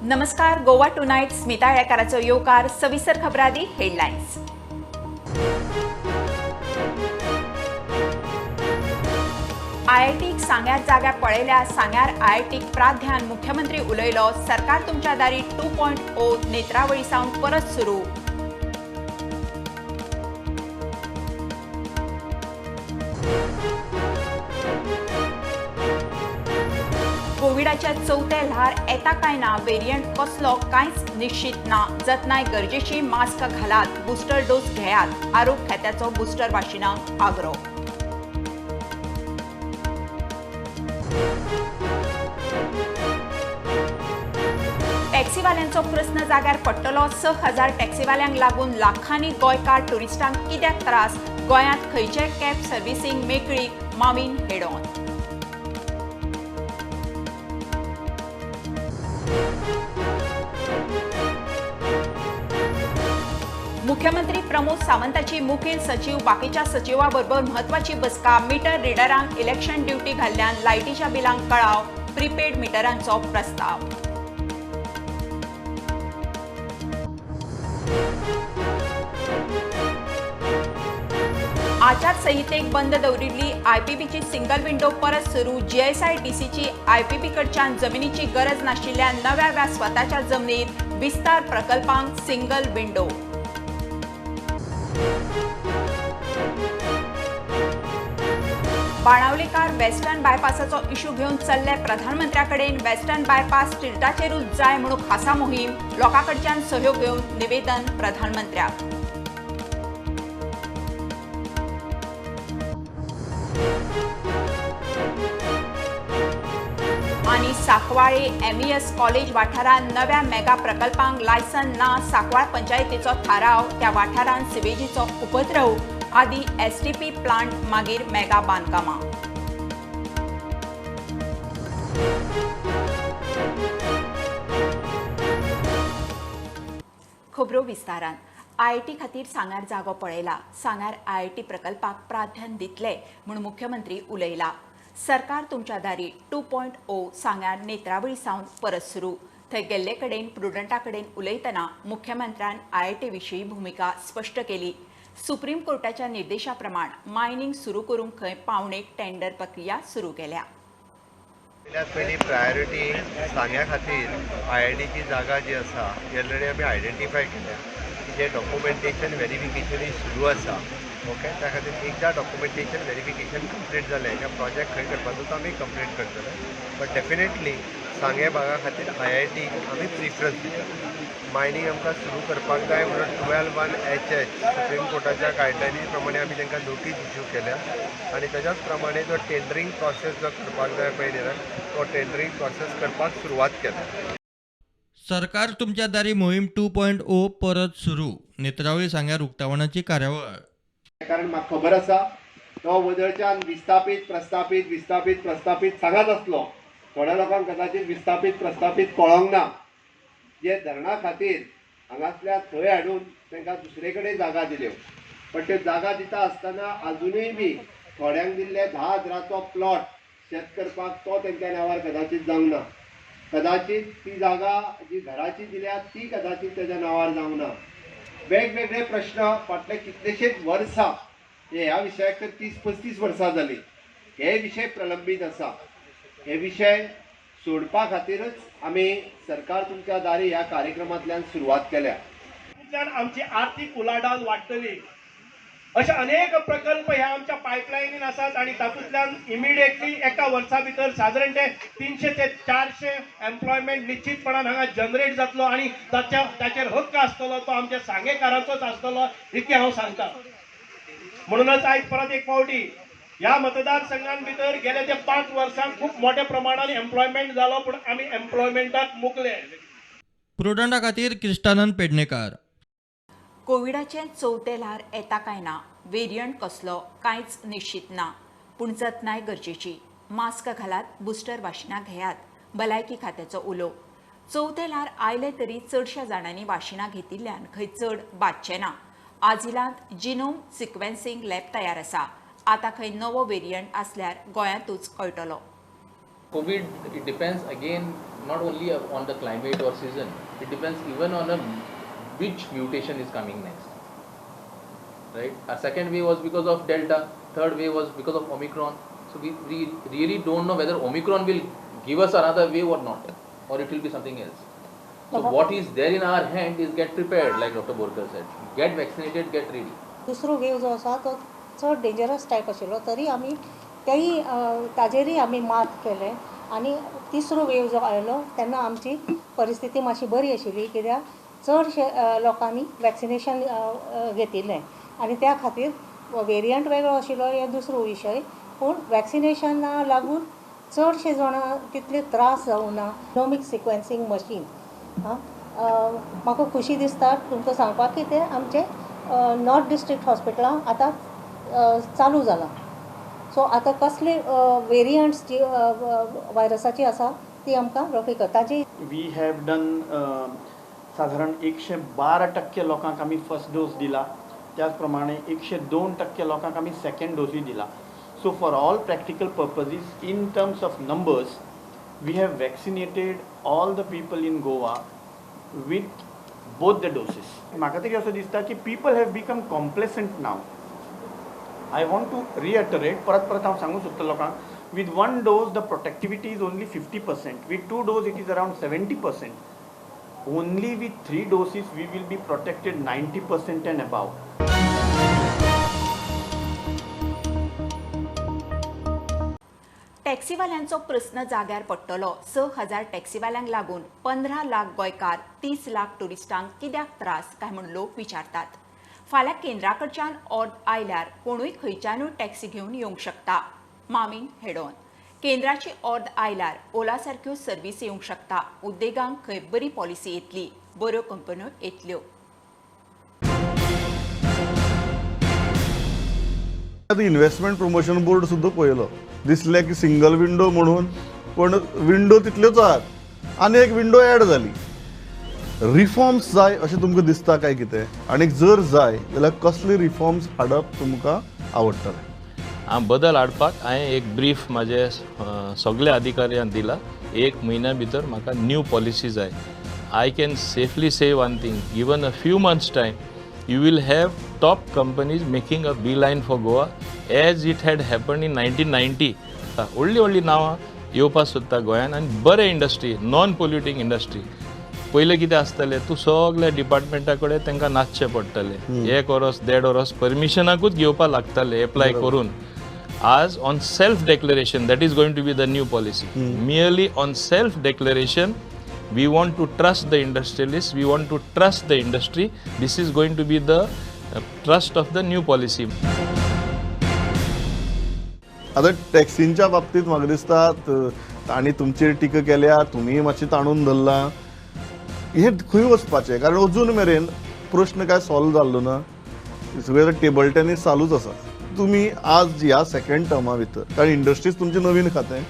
नमस्कार, गोवा टुनायट स्मिता येळकाराचो येवकार. सविस्तर खबरांनी हेडलायन्स. आयआयटीक सांग्यार जाग्या पळयल्या, सांग्यार आयआयटीक प्राधान्य. मुख्यमंत्री उलयलो, सरकार तुमच्या दारी 2.0 नेत्रावळी सावन परत सुरू. कोविडाच्या चौथे ल्हार येता काय ना, वेरियंट कसलो कांयच निश्चित ना. जतनाय गरजेची, मास्क घालात, बुस्टर डोस घेयात. आरोग्य खात्याचो बुस्टर वाशिनाक आग्रो. टॅक्सीवाल्यांचो प्रस्न जाग्यार पडटलो. 6000 टॅक्सीवाल्यांक लागून लाखांनी गोंयकार ट्युरिस्टांक कित्याक त्रास? गोंयांत खंयचे कॅब सर्व्हिसींग मेकळीक? मावीन हेडोन. मुख्यमंत्री प्रमोद सावंताची मुखेल सचिव बाकीच्या सचिवाबरोबर महत्वाची बसका. मीटर रिडरांक इलेक्शन ड्युटी घाल्ल्यान लायटीच्या बिलांक कळाव. प्रीपेड मिटरांचो प्रस्ताव. आचारसंहितेक बंद दवरिल्ली आयपीबीची सिंगल विंडो परत सुरू. जीएसआयडीसीची आयपीबी कडच्यान जमिनीची गरज नाशिल्ल्या नव्या वा स्वताच्या जमनीर विस्तार प्रकल्पांक सिंगल विंडो. बाणावलेकार वेस्टर्न बायपासाचो इश्यू घेवन चल्ले प्रधानमंत्र्या कडेन. वेस्टर्न बायपास टिल्टाचेरूच जाय म्हणून खासा मोहीम. लोकां कडच्यान सहयोग घेवन निवेदन प्रधानमंत्र्याक. आनी साकवाळे एमईएस कॉलेज वाठारांत नव्या मेगा प्रकल्पांक लायसन ना. साकवाळ पंचायतीचो थाराव. त्या वाठारांत सिवेजीचो उपद्रव. आदी एसटीपी प्लांट, मागीर मेगा बांदकामां. खबरो विस्तारान. आयआयटी खातीर सांग्यार जागो पळयला. सांग्यार आयआयटी प्रकल्पाक प्राधान्य दितले म्हूण मुख्यमंत्री उलयला. सरकार तुमच्या दारी 2.0 सांग्यार नेत्रावळी सावन परत सुरू. थंय गेल्ले कडेन प्रुडंटा कडेन उलयतना मुख्यमंत्र्यान आयआयटी विशीं भुमिका स्पश्ट केली. सुप्रीम कोर्टाच्या निर्देशा प्रमाण मायनिंग सुरू करूंक खंय पावणेक टेंडर प्रक्रिया सुरू केल्या. पयली प्रायोरिटी सांग्या खातीर आयआयटीची जागा जी आसा ती ऑलरेडी आमी आयडेंटिफाय केल्या. तिचें डॉक्युमेंटेशन वेरिफिकेशनूय सुरू आसा. ओके, त्या खातीर एकदां डॉक्युमेंटेशन वेरिफिकेशन कंप्लीट जालें त्या प्रोजेक्ट खंय करपाचो तो आमी कंप्लीट करतले. बट डेफिनेटली सांगें भागा खातीर आयआयटी आमी प्रिफरन्स दितले. मायनींग आमकां सुरू करपाक जाय म्हणून 12(1)(h) supreme कोर्टाच्या गायडलायनी प्रमाणे आमी तांकां नोटीस इश्यू केल्या आनी ताच्याच प्रमाणे जो टेंडरींग प्रोसेस जो करपाक जाय पळय न्ही तो टेंडरींग प्रोसेस करपाक सुरवात केल्या. सरकार तुमच्या दारी मोहीम 2.0 परत सुरू. नेत्रावळी सांग्यार उक्तावणाची कार्यावळ. कारण म्हाका खबर आसा तो वदळच्यान विस्थापीत प्रस्थापीत विस्थापीत प्रस्थापीत सांगत आसलो. थोड्या लोकांक कदाचित विस्थापीत प्रस्थापीत कळोंक ना. जे धरणा खातीर हांगासल्या थंय हाडून तांकां दुसरे कडेन जागा दिल्यो, पण त्यो जागा दिता आसतना आजुनूय बी थोड्यांक दिल्ले 10,000चो प्लॉट शेत करपाक तो तेंच्या नांवार कदाचित जावंक ना. कदाचित ती जागा जी घराची दिल्या ती कदाचित तेज्या नांवार जावंक ना. वेगवेगळे प्रश्न फाटले कितलेशेच वर्सां ह्या विशयाक तर 30-35 वर्सां जाली हे विशय प्रलंबीत आसा. हे विशय सोडपा खातीरच आमी सरकार तुमच्या दारी ह्या कार्यक्रमांतल्यान सुरवात केल्या. आमची आर्थिक उलाढाल वाडटली. अशे अनेक प्रकल्प ह्या आमच्या पायपलायनीन आसात आनी तातूंतल्यान इमिडिएटली एका वर्सा भितर सादारण ते 300 ते 400 एम्प्लॉयमेंट निश्चितपणान हांगा जनरेट जातलो आनी ताचेर हक्क आसतलो तो आमच्या सांगेकारांचोच आसतलो इतकें हांव सांगता. म्हणूनच आयज परत एक फावटी ह्या मतदारसंघान भितर गेले ते 5 वर्सांक खूब मोठ्या प्रमाणान एम्प्लॉयमेंट जालो, पूण आमी एम्प्लॉयमेंटाक मुकले. प्रुडंटा खातीर क्रिस्टानंद पेडणेकार. कोविडाचें चवथें ल्हार येता काय ना, वेरियंट कसलो कांयच निश्चित ना, पूण जतनाय गरजेची. मास्क घालात, बुस्टर वाशिनां घेयात. भलायकी खात्याचो उलो. चवथें ल्हार आयलें तरी चडश्या जाणांनी वाशिनां घेतिल्ल्यान खंय चड बादचें ना. आझिलांत जिनोम सिक्वेन्सिंग लॅब तयार आसा. आतां खंय नवो वेरियंट आसल्यार गोंयांतूच कळटलो. COVID, it depends again not only on the climate or season, it depends even on which mutation is coming next, right? Our second wave was because of Delta, third wave was because of Omicron. So we really don't know whether Omicron will give us another wave or not, or it will be something else. So what is there in our hand is get prepared, like Dr. Borkar said. Get vaccinated, get ready. दुसरो वेव जो आसा तो चड dangerous type आशिल्लो, तरी आमी तेय ताजेरय आमी मात केलें आनी तिसरो वेव जो आयलो तेन्ना आमची परिस्थिती मातशी बरी आशिल्ली, कित्याक चडशे लोकांनी वॅक्सिनेशन घेतिल्लें आनी त्या खातीर वेरियंट वेगळो आशिल्लो हे दुसरो विशय, पूण वॅक्सिनेशना लागून चडशे जाणां तितले त्रास जावना. जिनोमीक सिक्वेन्सींग मशीन म्हाका खुशी दिसता तुमकां सांगपाक की तें आमचें नॉर्थ डिस्ट्रिक्ट हॉस्पिटलान आतां चालू जालां. सो आतां कसले वेरियंट्स जी व्हायरसाची आसा ती आमकां रोखडी करता. ताजी we have done साधारण 112% लोकांक आमी फर्स्ट डोस दिला, त्याच प्रमाणे 102% लोकांक आमी सेकंड डोसूय दिला. So for all practical purposes in terms of numbers we have vaccinated all the people in Goa with both the doses. म्हाका तरी असो दिसता की people have become complacent now. I want to reiterate, परत परत हांव सांगूंक सोदता लोकांक, with one dose the protectivity is only 50%, with two dose it is around 70%. Only with 3 doses we will be protected 90% and above. टॅक्सीवाल्यांचो प्रस्न जाग्यार पडटलो. 6,000 टॅक्सीवाल्यांक लागून 15 लाख गोंयकार, 30 लाख ट्युरिस्टांक कित्याक त्रास काय म्हूण लोक विचारतात. फाल्यां केंद्रा कडच्यान ऑर्द आयल्यार कोणूय खंयच्यानूय टॅक्सी घेवन येवंक शकता. मामीन हेडोन केंद्राची ऑर्द आयल्यार ओला सारक्यो सर्वीस येवंक शकता. उद्देगांक खंय बरी पॉलिसी येतली, बऱ्यो कंपन्यो येतल्यो. आतां इन्व्हेस्टमेंट प्रमोशन बोर्ड सुद्दां पळयलो, दिसलें की सिंगल विंडो म्हणून, पण विंडो तितल्योच आहात आनी एक विंडो एड जाली. रिफॉर्म्स जाय अशें तुमकां दिसता काय कितें, आनी जर जाय जाल्यार कसले रिफॉर्म्स हाडप तुमकां आवडटलें? हांव बदल हाडपाक हांवें एक ब्रीफ म्हाजे सगल्या अधिकाऱ्यांक दिला. 1 म्हयन्या भितर म्हाका न्यू पॉलिसी जाय. I can safely say one thing, given a few months time you will have top companies making a beeline for Goa as it had happened in 1990. व्हडलीं व्हडलीं नांवां येवपाक सोदता गोंयान आनी बरें इंडस्ट्री, नॉन पोल्युटींग इंडस्ट्री. पयलें कितें आसतलें, तूं सगल्या डिपार्टमेंटा कडेन तांकां नाचचें पडटलें, 1 वरस 1.5 वरस परमिशनाकूच घेवपाक लागतालें एप्लाय करून. आज on self declaration, that is going to be the new policy. Merely on self declaration, we want to trust the industrialist, we want to trust the industry. This is going to be the trust of the new policy. आतां टॅक्सींच्या बाबतींत म्हाका दिसता तांणी तुमचेर टिका केल्या, तुमी मातशें ताणून धरलां. हें खंय वचपाचें? कारण अजून मेरेन प्रश्न काय सॉल्व जाल्लो ना, सगळें टेबल टेनीस चालूच आसा. तुमी आज ह्या सेकंड टर्मा भितर, कारण इंडस्ट्रीज तुमचें नवीन खातें,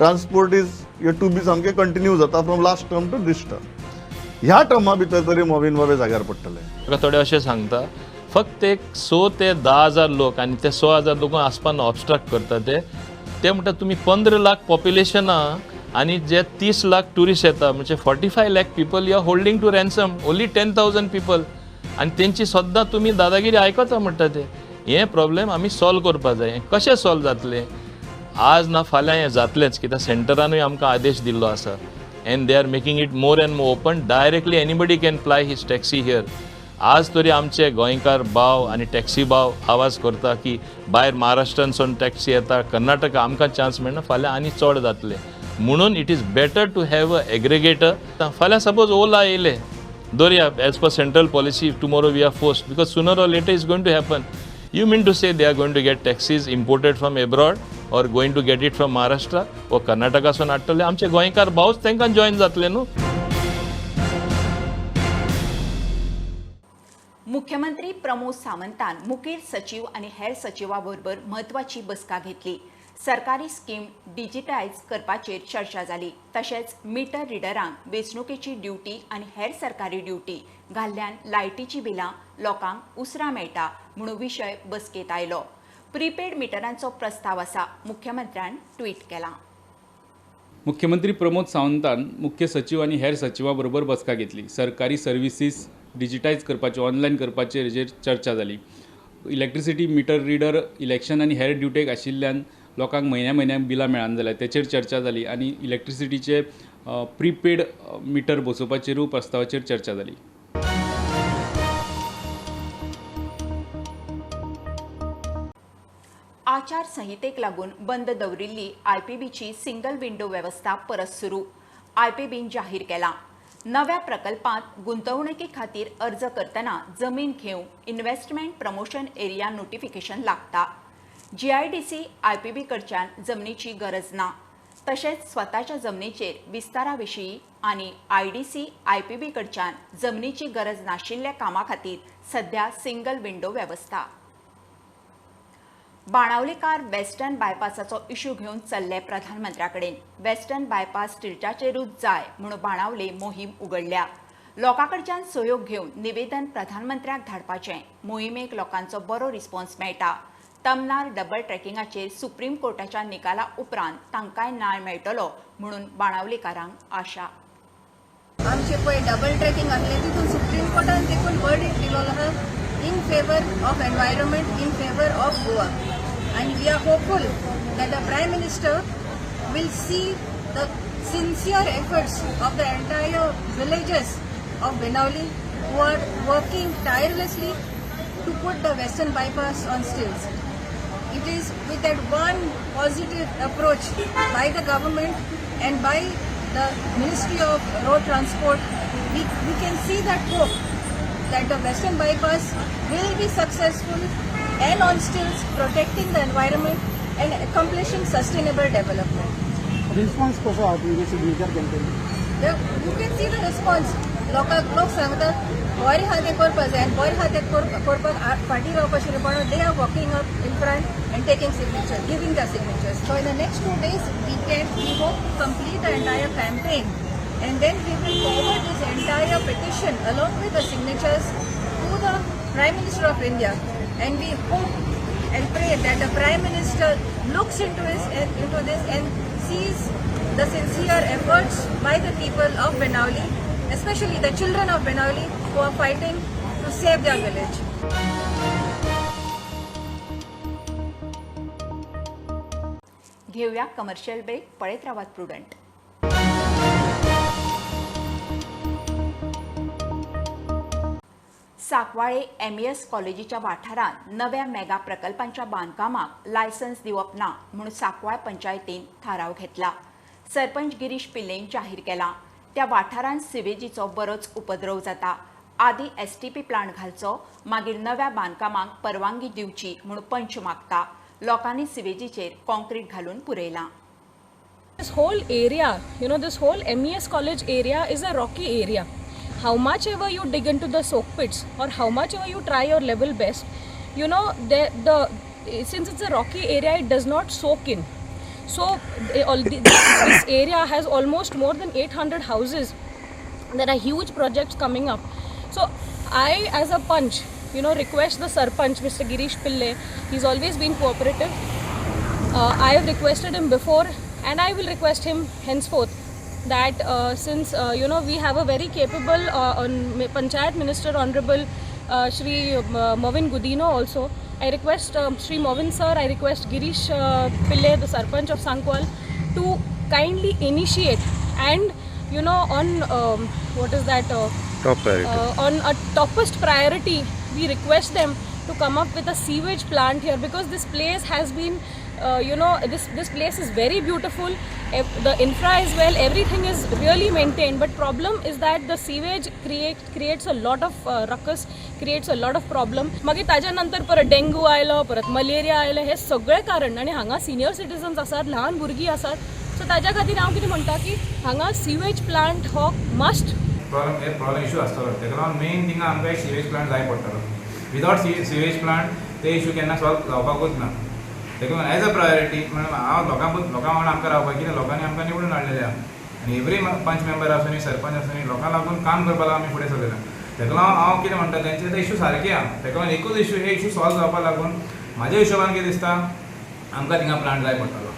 transport is yet to be सामकें कंटिन्यू जाता from last term to this term, ह्या टर्मा भितर तरी मोविन बाबे जाग्यार पडटले. म्हाका थोडे अशें सांगता, फक्त एक 6 ते 10 हजार लोक आनी ते 6 हजार लोकांक आसपान ऑबस्ट्रक्ट करता. ते म्हणटा तुमी 15 लाख पॉप्युलेशन आहा आनी जे 30 लाख ट्युरिस्ट येता, म्हणजे 45 lakh people you are holding to ransom, only 10,000 people, आनी तेंची सद्दां तुमी दादागिरी आयकता म्हणटा ते. हें प्रॉब्लेम आमी सॉल्व करपा जाय. कशें सॉल्व जातलें? आज ना फाल्यां हें जातलेंच, कित्याक सेंटरानूय आमकां आदेश दिल्लो आसा. And they are making it more and more open. Directly anybody can ply his taxi here. आज तरी आमचे गोंयकार भाव आनी टॅक्सी भाव आवाज करता की भायर महाराष्ट्रांसून टॅक्सी येता, कर्नाटका आमकां चान्स मेळना, फाल्यां आनी चड जातले. म्हणून it is better to have a aggregator. फाल्यां सपोज ओला येयले दरया, as per central policy tomorrow we are forced, because sooner or later is going to happen. You mean to say they are going to get taxis imported from abroad or going to get it from Maharashtra or कर्नाटकासून हाडटले? आमचे गोंयकार भावच तांकां join जातले न्हू. मुख्यमंत्री प्रमोद सामंतान मुखेल सचिव आनी हेर सचिवा बरोबर म्हत्वाची बसका घेतली. सरकारी स्कीम डिजिटायज करपाचेर चर्चा जाली. तशेंच मिटर रिडरांक वेंचणुकेची ड्युटी आनी हेर सरकारी ड्युटी घाल्ल्यान लायटीची बिलां लोकांक उसरां मेळटा म्हणून विशय बसकेंत आयलो. प्रीपेड मिटरांचो प्रस्ताव आसा, मुख्यमंत्र्यान ट्वीट केलां. मुख्यमंत्री प्रमोद सावंतान मुख्य सचीव आनी हेर सचिवां बरोबर बसका घेतली. सरकारी सर्विसीस डिजिटायज करपाच्यो, ऑनलायन करपाचेर हेजेर चर्चा जाली. इलेक्ट्रिसिटी मिटर रिडर इलेक्शन आनी हेर ड्युटेक आशिल्ल्यान लोकांक म्हयन्या म्हयन्याक बिलां मेळना जाल्यार तेचेर चर्चा जाली आनी इलेक्ट्रिसिटीचे प्रीपेड मिटर बसोवपाचेरूय प्रस्तावाचेर चर्चा जाली. आचार संहितेक लागून बंद दवरिल्ली आयपीबीची सिंगल विंडो वेवस्था परत सुरू. आयपीबीन जाहीर केला. नव्या प्रकल्पांत गुंतवणुकी खातीर अर्ज करतना जमीन घेवंक इन्व्हेस्टमेंट प्रमोशन एरिया नोटिफिकेशन लागता. जीआयडीसी आयपीबी कडच्यान जमनीची गरज ना. तशेंच स्वताच्या जमनीचेर विस्तारा विशीं आनी आयडीसी आयपीबी कडच्यान जमनीची गरज नाशिल्ल्या कामा खातीर सध्या सिंगल विंडो वेवस्था. बाणावलीकार वेस्टर्न बायपासाचो इश्यू घेवन चल्ले प्रधानमंत्र्या कडेन. वेस्टर्न बायपास स्टिल्टाचेरूच जाय म्हणून बाणावले मोहीम उगडल्या. लोकां कडच्यान सहयोग घेवन निवेदन प्रधानमंत्र्याक धाडपाचें. मोहिमेक लोकांचो बरो रिस्पॉन्स मेळटा. तमनार डबल ट्रॅकिंगाचेर सुप्रीम कोर्टाच्या निकाला उपरांत तांकांय न्याय मेळटलो म्हणून बाणावलीकारांक आशा. आमचे पळय डबल ट्रॅकिंग आसलें तितून सुप्रीम कोर्टान देखून वर्डिक्ट दिलो आहा in favour of environment, in favour of Goa. And we are hopeful that the Prime Minister will see the sincere efforts of the entire villagers of Benaulim who are working tirelessly to put the Western Bypass on stilts. It is with that one positive approach by the government and by the Ministry of Road Transport, we can see that hope that the Western Bypass will be successful and on stilts, protecting the environment and accomplishing sustainable development. Response कसो आहा तुमचे signature campaign? You can see the response. लोक सांगतात बरें आहा तें करपाक जाय आनी बरें आहा तें करपाक फाटीं रावपाचें पण they are walking up in front and taking signature, giving the signatures. So in the next 2 days we hope to complete the entire campaign and then we will forward this entire petition along with the signatures to the Prime Minister of India. And we hope and pray that the Prime Minister looks into this and sees the sincere efforts by the people of Benaulim, especially the children of Benaulim who are fighting to save their village. घेऊया commercial break. पळयत रावात prudent. साकवाळे MES कॉलेजीच्या वाठारांत नव्या mega प्रकल्पांच्या बांदकामाक licence दिवप ना म्हूण साकवाळ पंचायतीन थाराव घेतला. सरपंच गिरीश पिल्लेन जाहीर केला. त्या वाठारांत सिवेजीचो बरोच उपद्रव जाता. आदी एसटीपी प्लांट घालचो, मागीर नव्या बांदकामाक परवानगी दिवची म्हूण पंच मागता. लोकांनी सिवेजीचेर कॉन्क्रीट घालून पुरयलां. This whole area, you know, this whole MES college area is a rocky area. How much ever you dig into the soak pits or how much ever you try your level best, you know, since it's a rocky area, it does not soak in. So this area has almost more than 800 houses. There are huge projects coming up. So I, as a panch, you know, request the sarpanch, Mr. Girish Pillai. He's always been cooperative. I have requested him before and I will request him henceforth that since you know, we have a very capable Panchayat Minister, Honorable Shri Mauvin Godinho also. I request Shri Mauvin sir, I request Girish Pillai, the Sarpanch of Sankwal, to kindly initiate and, you know, on what is that? Top priority. On a topest priority, we request them to come up with a sewage plant here, because this place has been, you know, this place is very beautiful. The infra is well, everything is really maintained, but problem is that the sewage creates a lot of ruckus, creates a lot of problem. मागीर ताज्या नंतर परत dengue आयलो, परत malaria आयलो, हे सगळे कारण. आनी हांगा सिनियर सिटीजन्स आसात, ल्हान भुरगीं आसात, सो ताज्या खातीर हांव कितें म्हणटा की हांगा सिवेज प्लांट हो मस्ट प्रॉब्लम इशू आसतलो. ताका लागून मेन थिंगा आमकां एक सिवेज प्लांट जाय पडटलो. विदावट सिवेज प्लांट ते इशू केन्ना सॉल्व जावपाकूच ना. ताका लागून एज अ प्रायोरिटी म्हणून हांव लोकां वांगडा आमकां रावपाक, कित्याक लोकांनी आमकां निवडून हाडलेले आहा आनी एवरी पंच मेंबर आसूं, सरपंच आसूं, लोकां लागून काम करपाक आमी फुडें सरलेले. ताका लागून हांव कितें म्हणटा, तेंचे ते इशू सारके आहा. ताका लागून एकूच इशू, हे इशू सॉल्व जावपाक लागून म्हाज्या हिशोबान कितें दिसता, आमकां थिंगा प्लांट जाय पडटलो.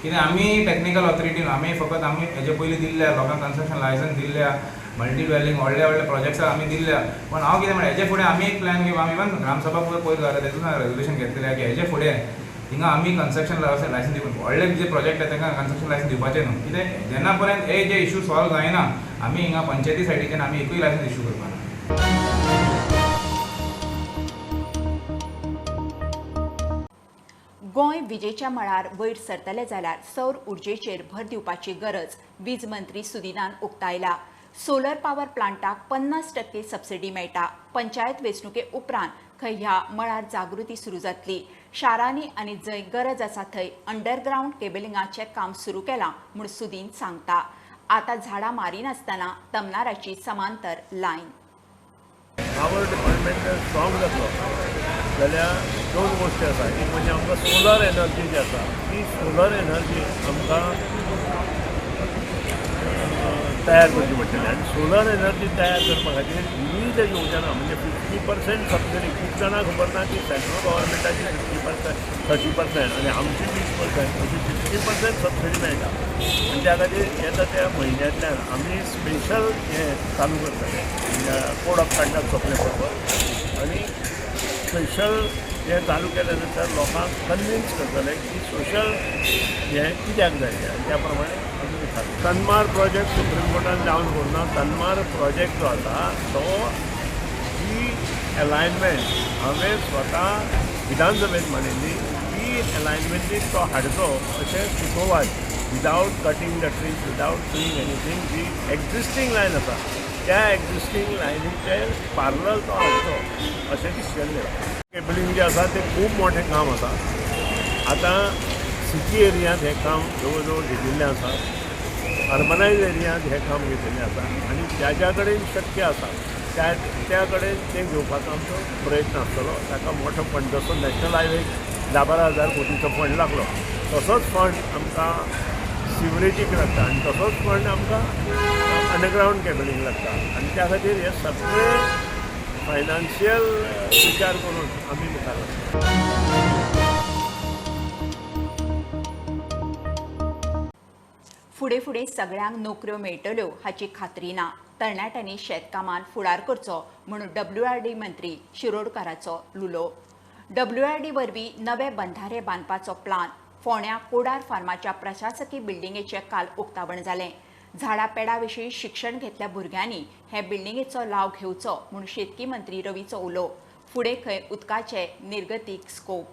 कित्याक आमी टॅक्निकल ऑथॉरिटी न्हू, आमी फकत आमी हेजे पयलीं दिल्ल्या लोकांक कन्स्ट्रक्शन लायसन्स दिल्ल्या, मल्टी ड्वेलिंग व्हडले व्हडले प्रोजेक्ट्साक आमी दिल्ल्या. पूण हांव कितें म्हणटा, हेजे फुडें आमी एक प्लॅन घेवन आमी इवन ग्रामसभा पयर जाल्या तेतून रेजोल्युशन घेतलेलें की हेजे फुडें हिंगा आमी कन्स्ट्रक्शन लायसन्स दिवप, व्हडले जे प्रोजेक्ट आसा तांकां कन्स्ट्रक्शन लायसन्स दिवपाचें न्हू. कित्याक जेन्ना पर्यंत हे जे इशू सॉल्व जायना आमी हिंगा पंचायती सायडीच्यान आमी एकूय लायसन्स इशू करपाना. गोंय विजेच्या मळार वयर सरतले जाल्यार सौर उर्जेचेर भर दिवपाची गरज वीज मंत्री सुदिनान उक्तायला. सोलर पावर प्लांटाक 50% सबसिडी मेळटा. पंचायत वेंचणुके उपरांत खंय ह्या मळार जागृती सुरू जातली. शारांनी आनी जंय गरज आसा थंय अंडरग्रावंड केबलिंगाचें काम सुरू केलां म्हूण सुदीन सांगता. आतां झाडां मारिनासतना तमनाराची समांतर लायन. पावर डिपार्टमेंट जर स्ट्रॉंग जातलो जाल्यार दोन गोश्टी आसा. एक म्हणजे आमकां सोलर एनर्जी जी आसा ती सोलर एनर्जी आमकां तयार करची पडटली आनी सोलर एनर्जी तयार करपा खातीर विविध योजना म्हणजे 50% सबसिडी. खूब जाणांक खबर ना की सेंट्रल गव्हर्मेंटाची 50%, 30% आनी आमची 20% अशी 50% सबसिडी मेळटा. आनी त्या खातीर येता त्या म्हयन्यांतल्यान आमी स्पेशल हें चालू करतले, कोड ऑफ कंडक्ट सोंपले बरोबर आनी स्पेशल हें चालू केल्या नंतर लोकांक कन्विन्स करतले की सोशल हें कित्याक जाय तें आनी त्या प्रमाणे आमी मुखार. तन्मार प्रोजेक्ट सुप्रीम कोर्टान डावन करूं ना. तन्मार प्रोजेक्ट जो आसा तो जी एलायनमेंट हांवें स्वता विधानसभेत मांडिल्ली ती एलायनमेंटीक तो हाडचो अशें सुचोवात without cutting the trees, without doing anything. Ji existing line आसा त्या एक्झिस्टींग लायनीचे पार्लल तो हाडचो अशें डिसिजन घेतलें. केबलिंग जें आसा तें खूब मोठें काम आसा. आतां सिटी एरियांत हें काम जवळ जवळ घेतिल्लें आसा, अर्बनायज एरियांत हें काम घेतिल्लें आसा आनी ज्या कडेन शक्य आसा त्या कडेन तें घेवपाचो आमचो प्रयत्न आसतलो. ताका मोठो फंड, जसो नॅशनल हायवेक 10-12 हजार कोटीचो फंड लागलो तसोच फंड आमकां सिवरेजीक लागता आनी तसोच फंड आमकां अंडरग्रावंड केबलिंग लागता आनी त्या खातीर हे सगळे फायनान्शियल विचार करून आमी मुखार वता. फुडें फुडें सगळ्यांक नोकऱ्यो मेळटल्यो हाची खात्री ना. तरणाट्यांनी शेतकामान फुडार करचो म्हणून WRD मंत्री शिरोडकाराचो लुलो. WRD वरवीं नवे बंधारे बांदपाचो प्लान फोंड्या कोडार फार्माच्या प्रशासकी बिल्डिंगेचें काल उक्तावण जालें. झाडां पेडां विशीं शिक्षण घेतल्या भुरग्यांनी हे बिल्डिंगेचो लाव घेवचो म्हूण शेतकी मंत्री रवीचो उलो. फुडें खंय उदकाचे निर्गतीक स्कोप.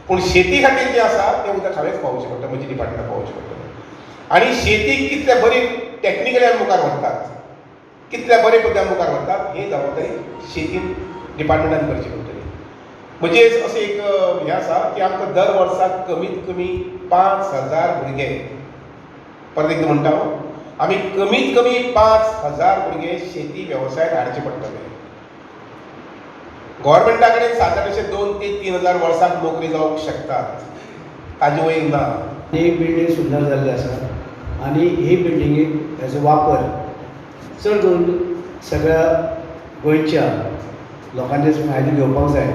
पूण शेती खातीर जें आसा तें उदक हांवेंच पावोवचें पडटा, म्हजी डिपार्टमेंटाक पावोवचें पडटलें. आनी शेती कितले बरी टॅक्निकली आमी मुखार व्हरतात, कितल्या बरे पद्दतीन मुखार व्हरतात ही जबाबदारी शेती डिपार्टमेंटान करची पडटली. म्हणजे अशें एक हें आसा की आमकां दर वर्साक कमीत कमी 5,000 भुरगे, परत एकदां म्हणटा हांव, आमी कमीत कमी 5,000 भुरगे शेती वेवसायांत हाडचे पडटले. गव्हर्मेंटा कडेन सादारण अशें 2 ते 3 हजार वर्साक नोकरी जावंक शकतात, ताजे वयर ना. ही बिल्डींग सुंदर जाल्ली आसा आनी ही बिल्डिंगेक हेजो वापर चड करून सगळ्या गोंयच्या लोकांचे फायदो घेवपाक जाय.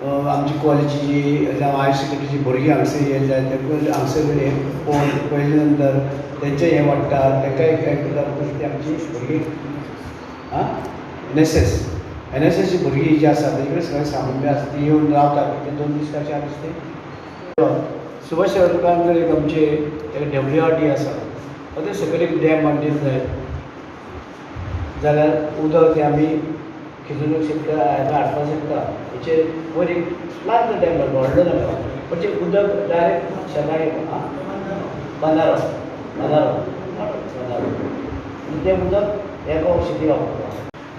आमची कॉलेजीची जावं हायर सेकंडरीची भुरगीं हांगसर येयले जाय, तांकां हांगसर हें पळोवन पळयले नंतर तेंचें हें वाडटा, तांकां एक ती आमची भुरगीं आं NSSची भुरगीं जी आसा तेजे कडेन सगळें सामान बी आसा, ती येवन रावतात ते 2 दीस काय 4 दीस ते. सुभाष शिरोडकार एक आमचे ताका WRD आसा, ते सकयल एक डॅम बांदिल्लो जाय जाल्यार उदक तें आमी खिजून शेतकार हाडपाक शकता. हेचेर वयर एक ल्हान डॅम बांदलो, व्हडलो नाका, पण तें उदक डायरेक्ट शेताक येता. बंदारो बंदारो बंदारो तें उदक एका शेती वापरता.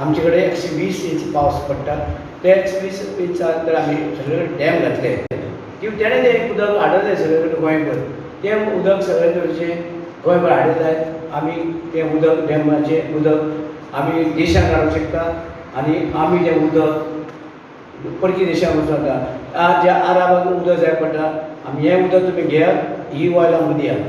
आमचे कडेन 120 इंच पावस पडटा, ते 120 इंचान जर आमी सगळे कडेन डॅम घातले की तेणें तें उदक हाडलें सगळे कडेन गोंयभर, तें उदक सगळे तरेचें गोंयभर हाडलें जायत आमी तें उदक डॅमाचें उदक आमी देशाक हाडूंक शकता आनी आमी तें उदक परकी देशाक वचूंक शकता. ज्या आराबाक उदक जाय पडटा, आमी हें उदक तुमी घेयात, ही ऑयल आमकां दियात.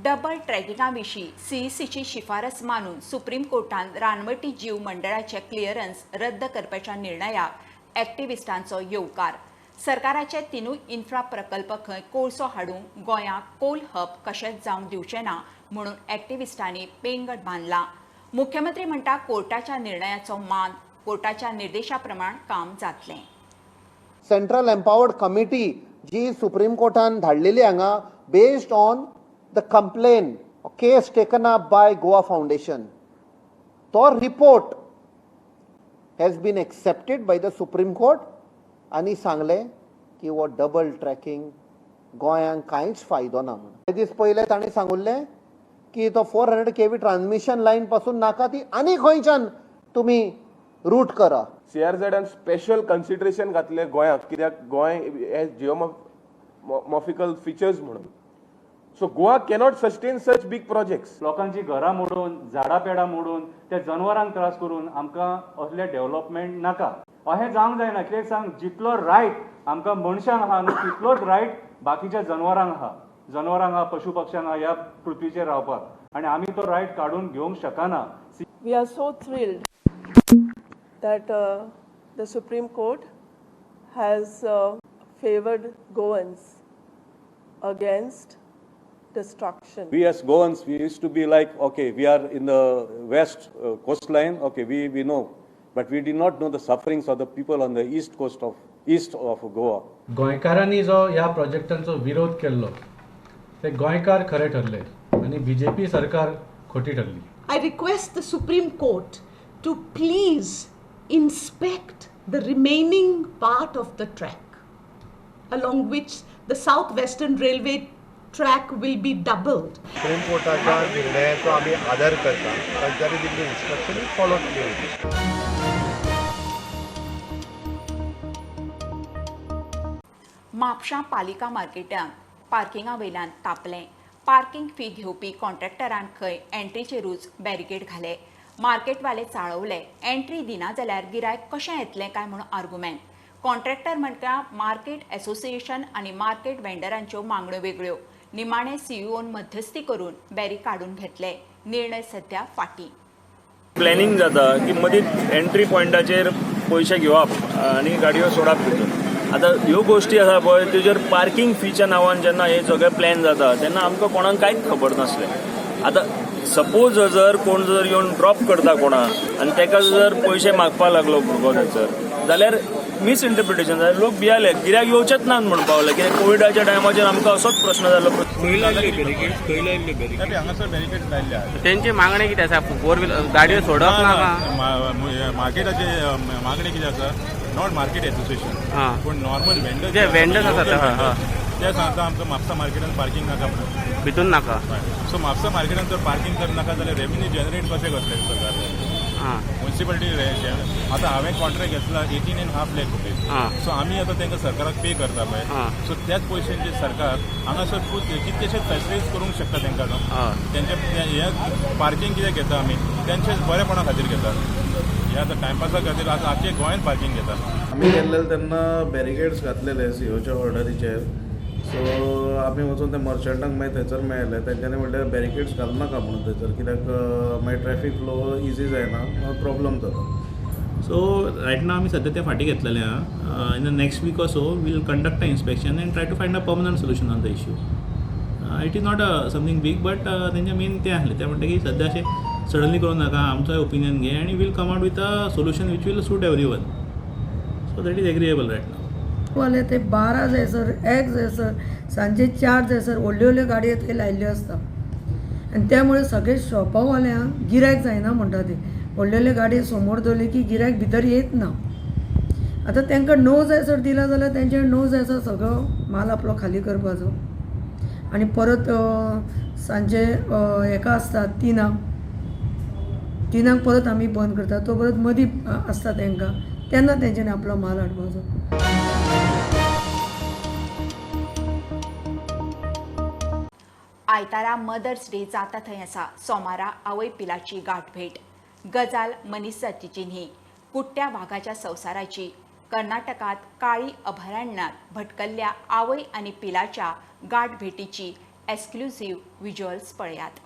डबल ट्रॅकिंगा विशीं सीईसीची शिफारस मानून सुप्रीम कोर्टान रानवटी जीव मंडळाचे क्लियरन्स रद्द करपाच्या निर्णयाक एक्टिविस्टांचो येवकार. सरकाराचे तिनूय इन्फ्रा प्रकल्प खंय कोळसो हाडूंक गोंयाक कोल हब कशेंच जावंक दिवचें ना म्हणून एक्टिविस्टांनी पेंगट बांदलां. मुख्यमंत्री म्हणटा कोर्टाच्या निर्णयाचो मान, कोर्टाच्या निर्देशा प्रमाण काम जातलें. सेंट्रल एम्पावर्ड कमिटी जी सुप्रीम कोर्टान धाडलेली हांगा based on the complain case taken up by Goa Foundation, तो report has been accepted by the Supreme Court आनी सांगलें की हो डबल ट्रॅकिंग गोंयांक कांयच फायदो ना म्हणून. ते दीस पयले तांणी सांगुल्लें की तो 400 kV transmission line पासून नाका, ती आनी खंयच्यान तुमी रूट करा. सीआरझेडान स्पेशल कन्सिडरेशन घातलें गोंयाक, कित्याक गोंय हेज जिओमॉर्फिकल फिचर्स म्हणून. So Goa cannot sustain such big projects. लोकांची घरां मोडून, झाडां पेडां मोडून, त्या जनवरांक त्रास करून आमकां असले डेव्हलपमेंट नाका. अशें जावंक जायना. कित्याक सांग, जितलो रायट आमकां मनशांक आहा न्हू तितलोच रायट बाकीच्या जनवरांक आहा, जनवरांक आहा, पशु पक्ष्यांक आहा ह्या पृथ्वीचेर रावपाक, आनी आमी तो रायट काडून घेवंक शकना. We are so thrilled that the Supreme Court has favored Goans against destruction. We as Goans, we used to be like, okay, we are in the west coastline, okay, we know, but we did not know the sufferings of the people on the east coast of east of Goa. गोंयकारांनी जो ह्या प्रोजेक्टांचो विरोध केल्लो ते गोंयकार खरे ठरले आनी बीजेपी सरकार खोटी ठरली. I request the Supreme Court to please inspect the remaining part of the track along which the South Western Railway track will be doubled. Supreme कोर्टाच्या निर्णयाचो आमी आदर करता, तांच्यांनी दिल्ली इन्स्ट्रक्शन फॉलो केली. म्हापशां पालिका मार्केटांत पार्किंगा वयल्यान तापलें. पार्किंग फी घेवपी कॉन्ट्रॅक्टरान खंय एंट्रीचेरूच बॅरिकेड घाले. मार्केटवाले चाळवले, एंट्री दिना जाल्यार गिरायक कशें येतलें काय म्हूण आर्गुमेंट. कॉन्ट्रॅक्टर म्हणटा मार्केट एसोसिएशन आनी मार्केट वेंडरांच्यो मागण्यो वेगळ्यो. निमाणे सीईओन मध्यस्थी करून बॅरी काडून घेतले. निर्णय सध्या फाटीं. प्लॅनिंग जाता की मदींच एंट्री पॉयंटाचेर पयशे घेवप आनी गाडयो सोडप भितर. आतां ह्यो गोश्टी आसा पळय तेजेर पार्किंग फीच्या नांवान जेन्ना हे सगळे प्लॅन जाता तेन्ना आमकां कोणाक कांयच खबर नासलें. आतां सपोज जर कोण जर येवन ड्रॉप करता कोणाक आनी ताका जर पयशे मागपाक लागलो भुरगो थंयसर जाल्यार मिसइंटरप्रिटेशन जाल्यार लोक भियाले, गिऱ्याक येवचेच नात म्हणून पावले. कित्याक कोविडाच्या टायमाचेर आमकां असोच प्रश्न जालो. हांगासर बॅरिकेड लायल्ले आहा. तेंची मागणी कितें आसा? फोर व्हिलर गाडयो सोडप ना. मार्केटाचे मागणी कितें आसा, not market association पूण नॉर्मल वेंडर्स जे वेंडर्स आसात ते सांगता आमकां म्हापसा मार्केटान पार्किंग नाका म्हणून, भितून नाका. सो म्हापसा मार्केटान जर पार्किंग जर नाका जाल्यार रेवेन्यू जनरेट कशें करतले सरकार? म्युनिसिपालिटी आतां हांवें कॉन्ट्रॅक्ट घेतला 18.5 लाख रुपीज. सो आमी आतां तांकां सरकाराक पे करता पळय, सो त्याच पयशांचे सरकार हांगासर कितलेशेच फॅसिलिटीज करूंक शकता तांकां. तेंचे हे पार्किंग कित्याक घेता आमी, तेंचे बरेपणा खातीर घेता. हे आतां टायमपासा खातीर आतां आख्खे गोंयांत पार्किंग घेता. आमी गेल्ले तेन्ना बॅरिकेड्स घातलेले सीओच्या ऑर्डरीचेर. सो आमी वचून त्या मर्चंटांक मागीर थंयसर मेळ्ळे, तेंच्यांनी म्हणलें बॅरिकेड्स घालूं नाका म्हणून थंयसर, कित्याक मागीर ट्रॅफीक फ्लो इजी जायना, प्रॉब्लम जाता. सो रायट now आमी सद्या ते फाटीं घेतलेले आहा. In the next week or so we'll conduct a inspection and try to find a permanent solution on the issue. It is not a something big, but तेंचें main तें आसलें, तें म्हणटा की सद्या अशें सडनली करूं नाका, आमचोय ओपिनियन घे आनी we'll come out with a solution which will suit everyone. So that is agreeable right now. वाले ते 12 जायसर, 1 जायसर, सांजे 4 जायसर व्हडल्यो व्हडल्यो गाडयो थंय लायिल्ल्यो आसता आनी त्यामुळे सगळे शॉपावाल्यांक गिरायक जायना म्हणटा ते. व्हडल्यो व्हडल्यो गाडयो समोर दवरल्यो की गिरायक भितर येत ना. आतां तांकां 9 जायसर दिला जाल्यार तेंचे 9 जायसर सगळो माल आपलो खाली करपाचो आनी परत सांजे हेका आसता 3 परत आमी बंद करता. तो परत मदीं आसता तांकां, तेन्ना तेंच्यांनी आपलो माल हाडपाचो. आयतारा मदर्स डे जाता थंय आसा. सोमारा आवय पिलाची गांठभेट. गजाल मनीसजातीची न्ही, कुट्ट्या वाघाच्या संवसाराची. कर्नाटकात काळी अभयारण्यात भटकल्ल्या आवय आनी पिलाच्या गांठभेटीची एक्सक्लुझिव्ह व्हिज्युअल्स पळयात.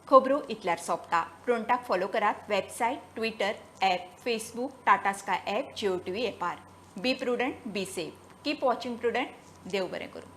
खबरो इतल्यार सोंपता. प्रुडंटाक फॉलो करात website, Twitter, app, Facebook, Tata Sky app, Jio TV एपार. Be prudent, be safe, keep watching Prudent. देव बरें करूं.